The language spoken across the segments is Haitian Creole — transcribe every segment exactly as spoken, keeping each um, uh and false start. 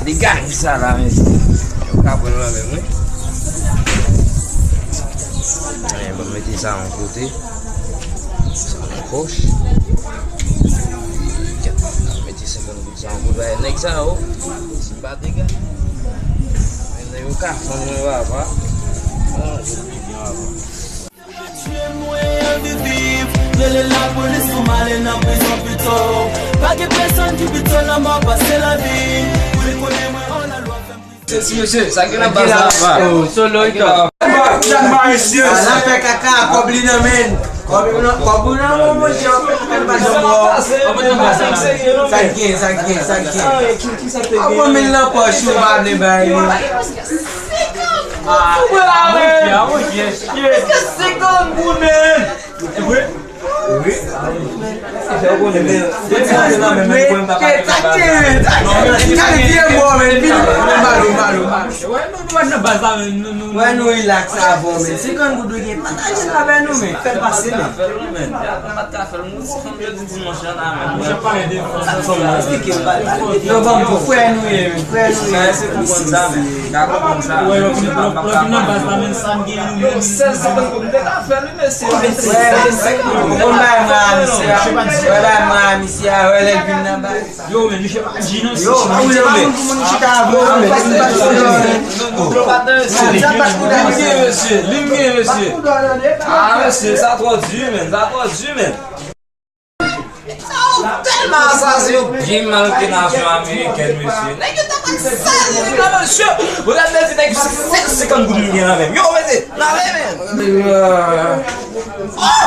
Degaje sa la, men. Yo ka pran l nan men m, wi. Anyen, ban m mete sa yon kote. Sa nan pòch. Kèt, mete senkant goud sa yon kout bay nèg sa yo. Si m pa degaje, men nèg yo ka fann mwen, papa. Bon, yo pi byen, papa. Tye mwen anvi viv. Rele lapolis pou m ale nan prizon pito. Pa gen pèsonn ki pito nan mò pase lavi. Pou li konnen mwen an lalwa fè m prizon. Mesye, sa gen nan baz la. Oh, solo, ito. Jan Marisye. Ala fè kaka, kòb li nan men. Kòb li nan, kòb li nan men, monchè, w ap fè kaka nan baz la. Sa k gen, sa k gen, sa k gen. Anvo men nan pòch ou, pa vle bay li. Ah, monchè, monchè. Èske senkant goud, men? E vre? Wi. Sa k gen, sa k gen, sa k gen. Kale vye mò, men, vin, vin, balo, balo, balo. Wè, nou, nou pa nan baz la, men, nou, nou. Wè, nou rilaks avè w, men. Senkant goud ou gen, pataje l avè nou, men. Fè l pase, men. Fè l, men. Fè l, men. Dimanch lan la menm. Monchè, pale de fòs ansanm la. Eksplike m, pale, pale de fòs. Non, bon, bon, frè nou ye, frè nou ye. Sa se konprann sa, men. Ka konprann sa. Wè, lè w vin, lè w vin nan baz la, men, sa m gen nou menm. Sèl sa m te ka fè, wi, mesye. Wè, ou konn bay mwen a misye a. Wè, bay mwen a misye a, wè, lè l vin nan baz. Yo, men, misye pa di non, yo, misye pa di non, men. Pou moun chita avè w, men. Li m gen, mesye, li m gen, mesye. Ah, mesye, sa twò di, men, sa twò di, men. Sa yo tèlman rasaze, yo byen mal ke nasyon amerikèn, mesye. Nèg yo ta pral sazi viv la, mesye. Ou ta di nèg yo se sèt senkant goud li gen nan men. Yo, mesye, lave men. Oh,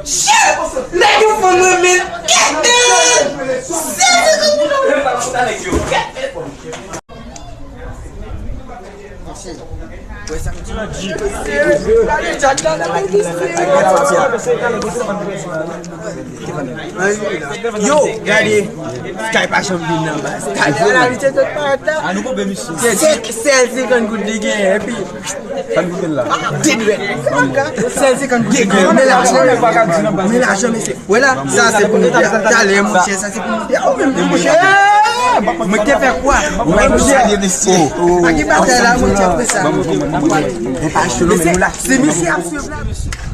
shit! Nèg yo fann mwen men. Kèt men. Sèt senkant goud nan men. Nèg yo, kèt men. Yo, gade, Sky pa janm vin nan baz. Gade, la, li te sot parèt la. Sèl, sèl senkant goud li genyen, epi de dwèt. Sèl senkant goud li genyen. Men lajan, men lajan, mesye. Wè la, sa se pou nou. Talè, monchè, sa se pou nou. Ou menm, monchè. Mwen te fè kwa? Mwen, monchè. Pa gen batay la, monchè, apre sa. Se misye ap swiv la, mesye.